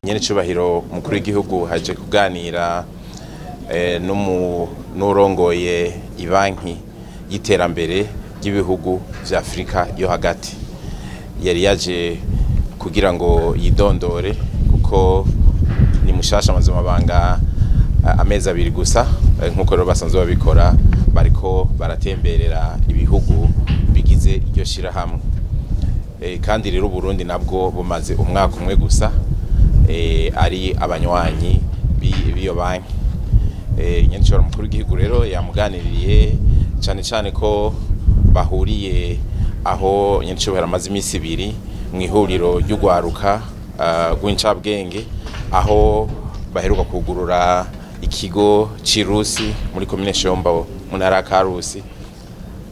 Nyenicubahiro umukuru w'igihugu haje kuganira n'urongoye ibanki y'iterambere ry'ibihugu vya Afrika yo hagati. Yari yaje kugira ngo yidondore kuko ni mushasha, amaze mabanga amezi 2 gusa. Nkuko rero basanzwe babikora, bariko baratemberera ibihugu bigize iryo shirahamwe. Kandi rero Burundi nabwo bumaze umwaka umwe gusa ari abanywanyi b'iyo banki. Nyenicubahiro mukuru w'igihugu rero yamuganiriye cane cane ko bahuriye aho nyenicubahiro amaze imisi 2 mu ihuriro ry'ugwaruka rw'incabwenge, aho baheruka kugurura ikigo c'irusi muri komine Shombo mu ntara ya Karusi,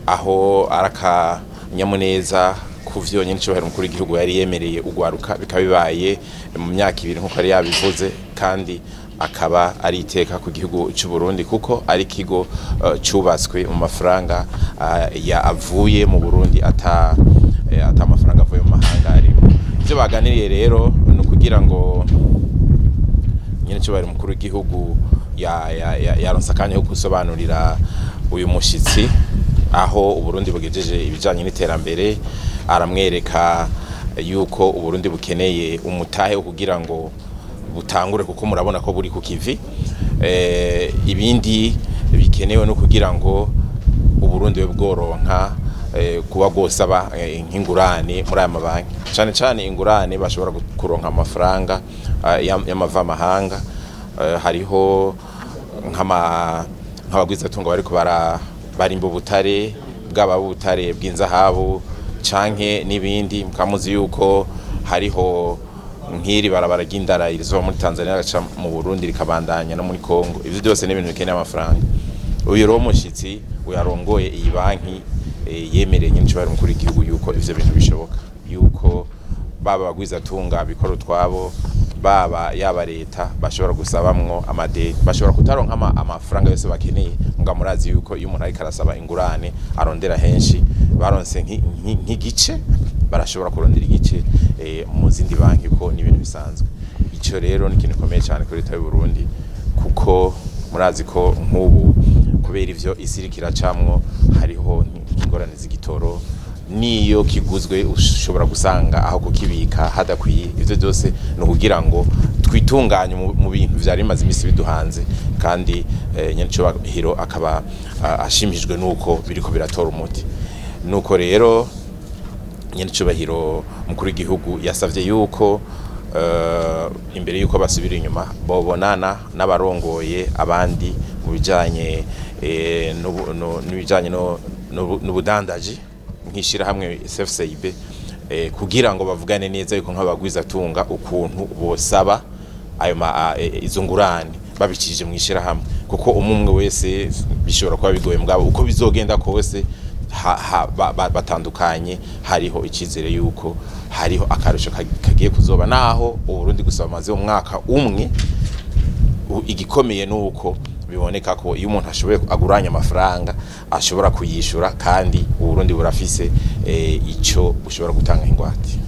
aho araka nyamuneza kuvyo nyenicubahiro mukuru w'igihugu yari yemereye ugwaruka, bikaba bibaye mu myaka 2 nkuko yari yabivuze, kandi akaba ari iteka ku gihugu c'u Burundi kuko ari ikigo cubatswe mu mafaranga ya avuye mu Burundi, ata amafaranga avuye mu mahanga arimo. Ivyo baganiriye rero ni ukugira ngo nyenicubahiro mukuru w'igihugu yaronse akanya ko gusobanurira uyu mushitsi aho Uburundi bugejeje ibijanye n'iterambere. Aramwereka yuko Uburundi bukeneye umutahe wo kugira ngo butangure, kuko murabona ko buri ku kivi. Ibindi bikenewe no kugira ngo Uburundi bube bworonka kuba bwosaba nk'ingurane muri aya mabanki, cane cane ingurane bashobora kuronka amafaranga y'amavamahanga. Hariho nk'abagwizatunga bariko barimba ubutare, bwaba ubutare bw'inzahabu canke n'ibindi. Mukamuzi yuko hariho nk'iri barabara ry'indara rizova muri Tanzania rigaca mu Burundi rikabandanya no muri Congo. Ivyo byose ni ibintu bikeneye amafaranga. Uyu rero mushitsi uyarongoye iyi banki yemereye nyenicubahiro mukuru w'igihugu yuko ivyo bintu bishoboka, yuko baba abagwizatunga bikora utwabo, baba yaba leta, bashobora gusabamwo amadeni. Bashobora kutaronka amafaranga yose bakeneye, muga murazi yuko iyo umuntu ariko arasaba ingurane arondera henshi. Baronse nk'igice, barashobora kurondera igice mu zindi banki, ko ni ibintu bisanzwe. Ico rero ni ikintu gikomeye cyane kuri leta y'u Burundi, kuko murazi ko nk'ubu kubera ivyo isi iriko iracamwo, hariho nk'ingorane z'igitoro, niyo kiguzwe ushobora gusanga aho kukibika hadakwiye. Ivyo byose ni ukugira ngo twitunganye mu bintu vyari bimaze imisi biduhanze, kandi nyenicubahiro akaba ashimishijwe nuko biriko biratora umuti. Nuko rero nyenicubahiro mukuru w'igihugu yasavye yuko imbere yuko basubira inyuma bobonana n'abarongoye abandi mu bijanye n'ibijanye n'ubudandaji nk'ishirahamwe SFCIB, kugira ngo bavugane neza yuko nk'abagwizatunga ukuntu bosaba ayo izo ngurane babicishije mu ishirahamwe, kuko umwe wese bishobora kuba bigoye. Mugabo uko bizogenda kose batandukanye, hariho icizere yuko hariho akarusho kagiye kuzoba, naho Uburundi gusa bamaze umwaka umwe. Igikomeye nuko biboneka ko iyo umuntu ashoboye aguranya amafaranga ashobora kuyishura, kandi Uburundi burafise ico bushobora gutanga ingwate.